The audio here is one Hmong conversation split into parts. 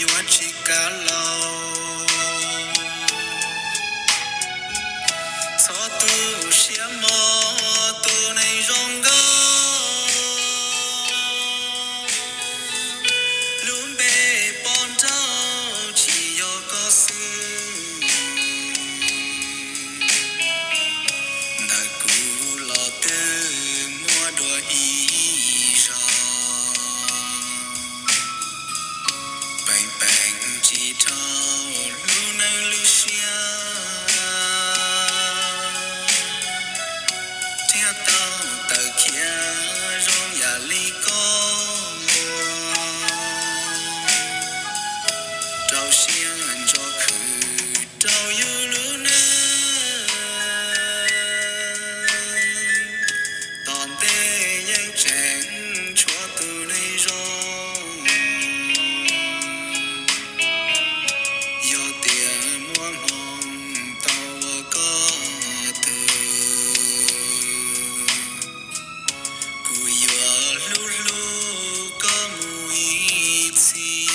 muab tsis kav laus. Txhob tu siab mog tus neeg zoo nkauj, lub npe pom nraug tsis yog koj xwb. Ntawm kuv los twb muaj dua ib zaug, peem peem tsis dhau lub neej lub siab, thiaj tau tawm khiav zoo yam li koj, rau siab ntso khwv rau yus lub neej. Tom ntej yeej tseem tshuav tus neeg zoo, yog tias muaj hmoo tau ua koj tug, kuv yuav hlub hlub koj mus ib txhis.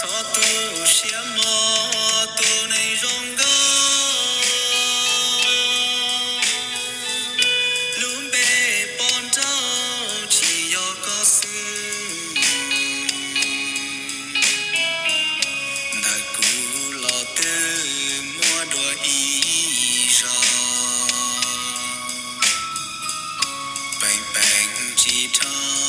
Txhob tu siab mog tus neeg zoo nkauj, lub npe pom nraug tsis yog koj xwb. Ntawm kuv los twb muaj dua ib zaug, peem peem tsis dhau